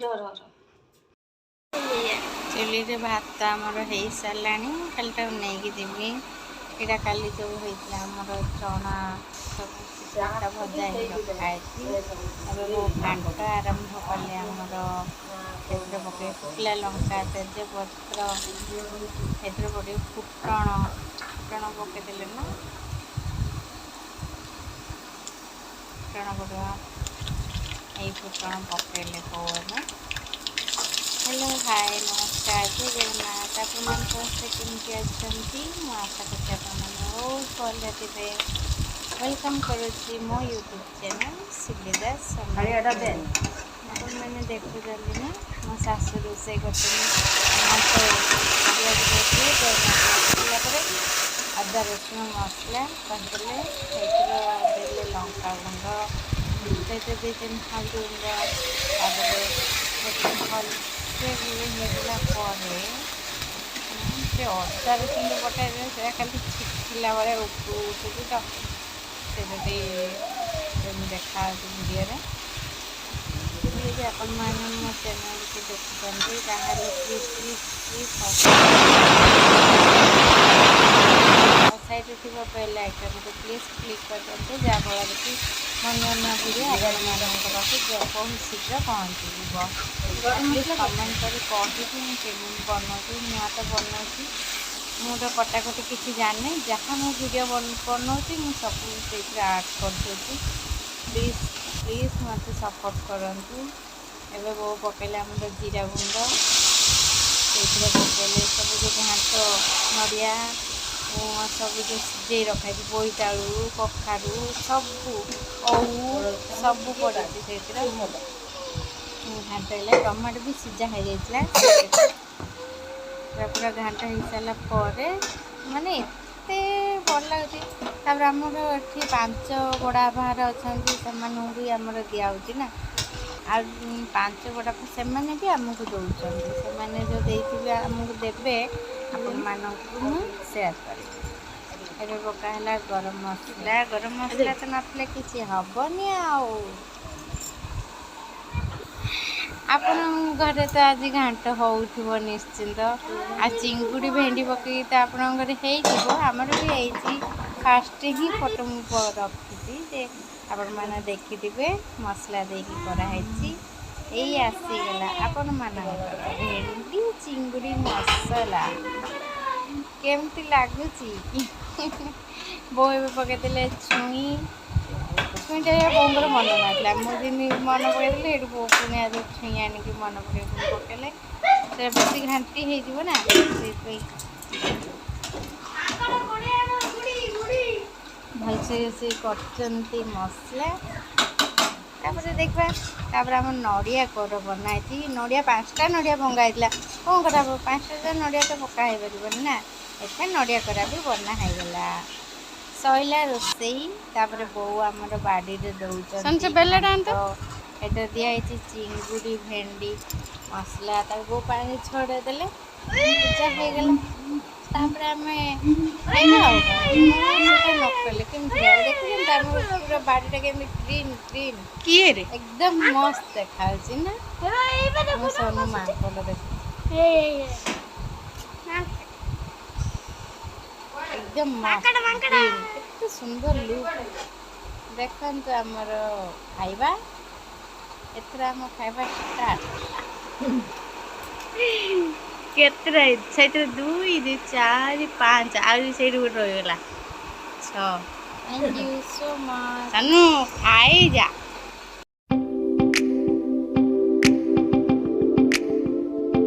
ରହ ରହ ରହ। ଚୁଲିରେ ଭାତ ଆମର ହେଇସାରିଲାଣି, ଖାଲି ତାକୁ ନେଇକି ଯିବି। ଏଇଟା କାଲି ଯେଉଁ ହେଇଥିଲା ଆମର ଚଣା ସବୁ ସିଝା ଭଜା ହେଇକି ରଖା ହେଇଛି। ଏବେ ବୋଉ ଘାଣ୍ଟ ଆରମ୍ଭ କଲେ ଆମର। ସେଥିରେ ପକେଇ ଶୁଖିଲା ଲଙ୍କା, ତେଜପତ୍ର, ସେଥିରେ ପକେଇ ଫୁଟଣ, ଫୁଟଣ ପକେଇଦେଲେ ନା ଫୁଟଣ ପକେଇବା। ଏଇ ଫୁଟଣ ପକେଇଲେ ବୋଉ ଏବେ। ହ୍ୟାଲୋ, ହାଏ, ନମସ୍କାର, ଜୟ ଜଗନ୍ନାଥ। ଆପଣମାନେ ସମସ୍ତେ କେମିତି ଅଛନ୍ତି? ମୁଁ ଆଶା କରୁଛି ଆପଣମାନେ ବହୁତ ଭଲରେ ଥିବେ। Welcome କରୁଛି ମୋ ୟୁଟ୍ୟୁବ୍ ଚ୍ୟାନେଲ୍ ଶିଲି ଦାସ। ଆପଣମାନେ ଦେଖୁଛନ୍ତି ନା, ମୋ ଶାଶୁ ରୋଷେଇ କରୁଛନ୍ତି ଘାଣ୍ଟ। ପିଆଜ ପକେଇ ପକେଇଲା ପରେ ଅଦା ରସୁଣ ମସଲା କରିଦେଲେ। ସେଇଥିରେ ଦେଲେ ଲଙ୍କା ଗୁଣ୍ଡ, ସେଇଥିରେ ଦେଇଛନ୍ତି ହଳଦୀ ଗୁଣ୍ଡ। ତାପରେ ସେଥିରେ ଭଲସେ ହେଇଗଲା ପରେ ସେ ଅଦା ରସୁଣ ଯେଉଁ ବଟା ହେଇଥିଲା, ସେଇଟା ଖାଲି ଛିଟିକିଲା ଭଳିଆ ଉପରକୁ ଉଠୁଛି ତ, ସେଇଟା ଟିକେ ଏମିତି ଦେଖାଯାଉଛି ଭିଡ଼ିଓରେ। ଯଦି ଆପଣମାନେ ମୋ ଚ୍ୟାନେଲକୁ ଦେଖୁଛନ୍ତି, ତାହେଲେ ପ୍ଲିଜ୍ ପ୍ଲିଜ୍ ପ୍ଲିଜ୍ ଆଉ ସାଇଡ଼୍ରେ ଥିବା ବେଲ୍ ଆଇକନ୍କୁ ପ୍ଲିଜ୍ କ୍ଲିକ୍ କରିଦିଅନ୍ତୁ, ଯାହାଫଳରେ କି ମୋ ନୂଆ ନୂଆ ଭିଡ଼ିଓ ଆପଣମାନଙ୍କ ପାଖକୁ ବହୁତ ଶୀଘ୍ର ପହଞ୍ଚିଯିବ। ପ୍ଲିଜ୍ କମେଣ୍ଟ କରି କହିବି ମୁଁ କେମିତି ବନଉଛି। ନୂଆ ତ ବନଉଛି, ମୁଁ ତ କଟାକଟି କିଛି ଜାଣିନି। ଯାହା ମୁଁ ଭିଡ଼ିଓ ବନଉଛି, ମୁଁ ସବୁ ସେଇଥିରେ ଆଡ଼୍ କରିଦେଉଛି। ପ୍ଲିଜ୍ ପ୍ଲିଜ୍ ମୋତେ ସପୋର୍ଟ କରନ୍ତୁ। ଏବେ ବୋଉ ପକେଇଲେ ଆମର ଜିରା ଗୁଣ୍ଡ, ସେଇଥିରେ ପକେଇଲେ ସବୁ ଯେଉଁ ଘାଣ୍ଟ ନଡ଼ିଆ ସବୁ ଯେଉଁ ସିଝେଇ ରଖାହେଇଛି, ବୋଇତାଳୁ, କଖାରୁ ସବୁ, ଓଉ ସବୁ ପଡ଼ିଛି। ସେଇଥିରେ ଘାଣ୍ଟ ହେଲା। ଟମାଟୋ ବି ସିଝା ହେଇଯାଇଥିଲା। ପୁରା ପୁରା ଘାଣ୍ଟ ହେଇସାରିଲା ପରେ ମାନେ ଏତେ ଭଲ ଲାଗୁଛି। ତାପରେ ଆମର ଏଠି ପାଞ୍ଚ ବଡ଼ ବାହାର ଅଛନ୍ତି, ସେମାନଙ୍କୁ ବି ଆମର ଦିଆହେଉଛି ନା। ଆଉ ପାଞ୍ଚ ବଡ଼, ସେମାନେ ବି ଆମକୁ ଦେଉଛନ୍ତି। ସେମାନେ ଯେଉଁ ଦେଇଥିବେ, ଆମକୁ ଦେବେ, ଆପଣମାନଙ୍କୁ ମୁଁ ସେୟାର କରିବି। ଏବେ ପକା ହେଲା ଗରମ ମସଲା। ଗରମ ମସଲା ତ ନଥିଲେ କିଛି ହେବନି। ଆଉ ଆପଣଙ୍କ ଘରେ ତ ଆଜି ଘାଣ୍ଟ ହେଉଥିବ ନିଶ୍ଚିନ୍ତ। ଆଉ ଚିଙ୍ଗୁଡ଼ି ଭେଣ୍ଡି ପକେଇକି ତ ଆପଣଙ୍କ ଘରେ ହେଇଥିବ, ଆମର ବି ହେଇଛି। ଫାଷ୍ଟ ହିଁ ଫଟୋ ମୁଁ ରଖିଛି ଯେ ଆପଣମାନେ ଦେଖିଥିବେ, ମସଲା ଦେଇକି କରାହେଇଛି। ଏଇ ଆସିଗଲା ଆପଣମାନଙ୍କର ଭେଣ୍ଡି ଚିଙ୍ଗୁଡ଼ି ମସଲା। କେମିତି ଲାଗୁଛି? ବୋଉ ଏବେ ପକେଇଦେଲେ ଛୁଇଁ। ଛୁଇଁଟା ବୋଉଙ୍କର ମନେ ନଥିଲା। ମୁଁ ଯେମିତି ମନେ ପକେଇଦେଲି, ସେଇଠୁ ବୋଉ ପୁଣି ଆଜି ଛୁଇଁ ଆଣିକି ମନେ ପକେଇ ପୁଣି ପକେଇଲେ। ସେଟା ବେଶୀ ଘାଣ୍ଟି ହେଇଯିବ ନା, ସେଇଥିପାଇଁ ଭଲସେ ସେ କରିଛନ୍ତି ମସଲା। ତାପରେ ଦେଖିବା, ତାପରେ ଆମର ନଡ଼ିଆ କୋର ବନା ହେଇଛି। ନଡ଼ିଆ ପାଞ୍ଚଟା ନଡ଼ିଆ ଭଙ୍ଗା ହେଇଥିଲା। କ'ଣ କରାହବ? ପାଞ୍ଚଟା ନଡ଼ିଆ ତ ପକା ହେଇପାରିବନି ନା, ଏଥିପାଇଁ ନଡ଼ିଆ କୋରା ବି ବନା ହେଇଗଲା। ସଇଲା ରୋଷେଇ। ତାପରେ ବୋଉ ଆମର ବାଡ଼ିରେ ଦେଉଛନ୍ତି ବେଲାଟା ଆଣିତ। ଏଥିରେ ଦିଆହେଇଛି ଚିଙ୍ଗୁଡ଼ି ଭେଣ୍ଡି ମସଲା। ତାକୁ ବୋଉ ପାଣି ଛଡ଼େଇ ଦେଲେ, ପୂଜା ହେଇଗଲା। ତାପରେ ଆମେ ଖାଇବା। ଆଉ କ'ଣ, ମୁଁ ସେଇଟା ନ କଲେ କେମିତି ହେବ? ଦେଖୁଛନ୍ତି ଆମର ପୁରା ବାଡ଼ିଟା କେମିତି ଗ୍ରୀନ୍ ଗ୍ରୀନ୍। କିଏ ରେ? ଏକଦମ ମସ୍ତ ଦେଖାଯାଉଛି ନା? ମୋ ସୋନୁ ମାଙ୍କଡ଼ ଦେଖୁଛି। ଏକଦମ ମସ୍ତ ଗ୍ରୀନ୍, କେତେ ସୁନ୍ଦର ଲୁକ୍। ଦେଖନ୍ତୁ ଆମର ଖାଇବା। ଏଥର ଆମ ଖାଇବା ଷ୍ଟାର୍ଟ। କେତେଟା? ସେଇଥିରେ ଦୁଇ, ଦୁଇ, ଚାରି, ପାଞ୍ଚ, ଆହୁରି ସେଇଠି ଗୋଟେ ରହିଗଲା, ଛଅ। Thank you so much. Sanu, ଖାଇଯା।